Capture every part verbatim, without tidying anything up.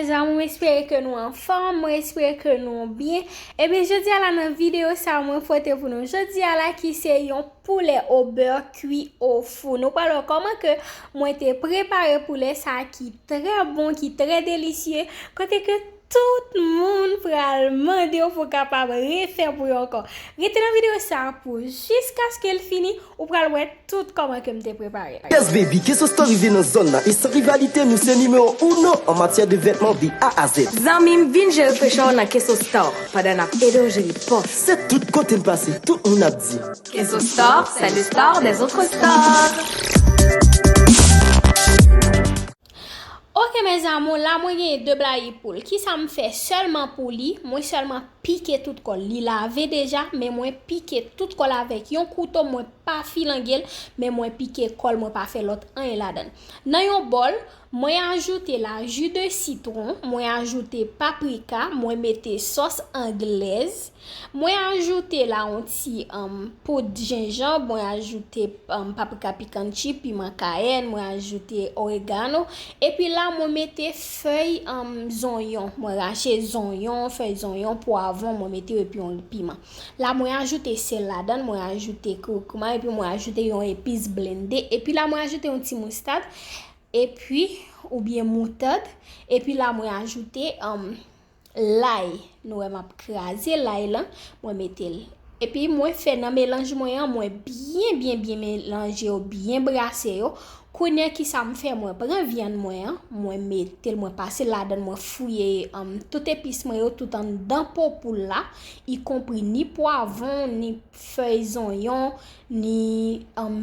Zanmi, mwen espere ke nou anfòm, mwen espere ke nou byen. Ebyen, jodi a la nan videyo sa a mwen pote pou nou jodi a la ki se yon poulè o bè kwi o fou. Nou pral wè kòman ke mwen te prepare poulè sa a ki trè bon, ki trè delisye, kote ke tout moun pral mande w pou w kapab refè pou yo ankò. Rete nan videyo sa a pou jiskaske l fini, ou pral wè tout kòman ke m te prepare l. Yes baby, Keso Store rive nan zòn nan e san rivalite nou se nimewo uno an matyè de vètman de A a Z. Zanmi m, vin jere frechè w nan Keso Store pandan n ap ede w jere pòch. Se tout kote n pase, tout moun ap di. Keso Store, c'est le store des autres stores. Ok mes amours, la mwen genyen de blayi poul. Kisa m fè sèlman pou li? Mwen sèlman pike tout kò l. Li lave deja, men mwen pike tout kò l avèk yon kouto, mwen pa filange l, men mwen pike kò l, mwen pa fè lòt anyen ladan l. Nan yon bòl, mwen ajoute la ji de sitwon, mwen ajoute paprika, mwen mete sòs anglèz, Mwen ajoute la yon ti um, poud jenjanm, mwen ajoute um, paprika pikanchi, piman kayèn, mwen ajoute oregano. Epi la mwen mete fèy um, zonyon, mwen rache zonyon, fèy zonyon, pwavwon, mwen mete yo epi yon piman. La mwen ajoute sèl ladan l, mwen ajoute kurkuma, epi mwen ajoute yon epis blende. Epi la mwen ajoute yon ti moustad, epi oubyen moutad. Epi la mwen ajoute um, lay. Nou wè m ap kraze lay lan, mwen mete l. Epi mwen fè nan melanj mwen an, mwen byen byen byen melanje yo, byen brase yo. Kounye a kisa m fè, mwen pran vyann mwen an, mwen mete l, mwen pase l ladan l, mwen fouye um, tout epis mwen yo tout anndan po poul la, ikonpri ni pwavwon, ni fèy zonyon, ni um,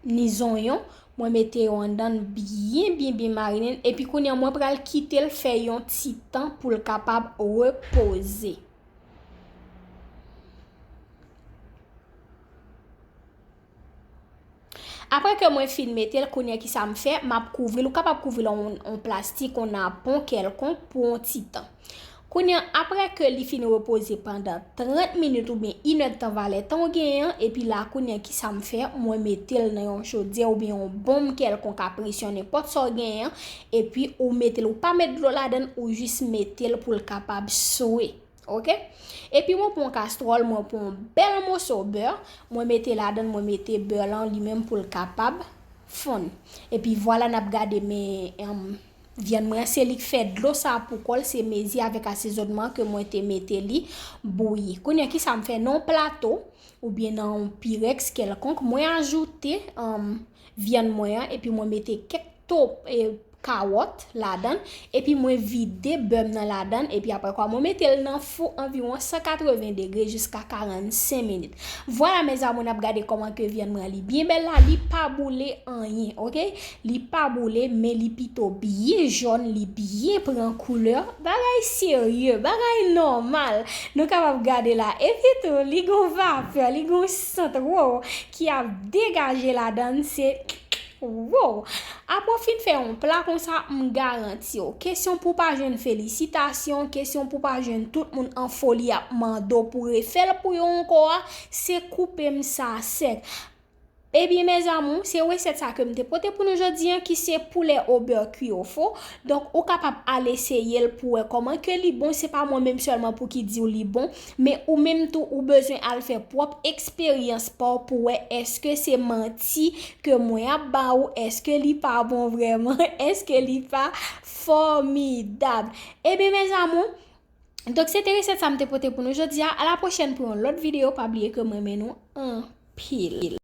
ni zonyon, mwen mete yo anndan l byen byen byen marinen, epi kounye a mwen pral kite l fè yon ti tan pou l kapab repoze. Apre ke mwen fin mete l, kounye a kisa m fè, m ap kouvri l, ou kapab kouvri l an yon plastik, yon napon kèlkonk pou yon ti tan. Kounye a, apre ke li fin repoze pandan trant minit oubyen inèdtan valè tan w genyen an, epi la kounye a kisa m fè, mwen mete l nan yon chodyè oubyen yon bonm kèlkonk a presyon, nenpòt sa w genyen an, epi ou mete l, ou pa met dlo ladan l, ou jis mete l pou l kapab swe. Ok? Epi mwen pran yon kastwòl, mwen pran yon bèl moso bè, mwen mete ladan l, mwen mete bè lan li menm pou l kapab fonn. Epi vwala n ap gade men um, vyann mwen an, se li k fè dlo sa a pou kò l, se mezi avèk asezònman ke mwen te mete li bouyi. Kounye a kisa m fè, nan yon plato oubyen nan yon pirèks kèlkonk, mwen ajoute um, vyann mwen an epi mwen mete kèk to e kawòt ladan l, epi mwen vide bè m nan ladan l, epi apre kwa mwen mete l nan fou anviwon san katreven degre jiska karannsenk minit. Vwala mes amours, n ap gade kòman ke vyann mwen an li byen bèl la, li pa boule anyen, ok? Li pa boule, men li pito byen jòn, li byen pran koulè. Bagay serye, bagay nòmal. Nou kapab gade la. Epi tou, li gon vapè, li gon sant, wow, ki ap degaje ladan l, se Wow! Apre w fin fè yon pla konsa, m garanti w, kesyon pou w pa jwenn felisitasyon, kesyon pou w pa jwenn tout moun an foli ap mande w pou refè l pou yo ankò a, se koupe m sa sèk. Ebyen mes amours, se resèt sa ke m te pote pou nou jodi a ki se poulè o bè kwi o fou. Donk ou kapab al eseye l pou w wè kòman ke li bon, se pa mwen menm sèlman pou ki di w li bon, men ou menm tou ou bezwen al fè pwòp eksperyans pa w pou w wè èske se manti ke mwen ap ba ou, èske li pa bon vrèman, èske li pa fòmidab. Ebyen mes amours, donk se te resèt sa m te pote pou nou jodi a. A la pwochèn pou yon lòt videyo, pa bliye ke m renmen nou anpil.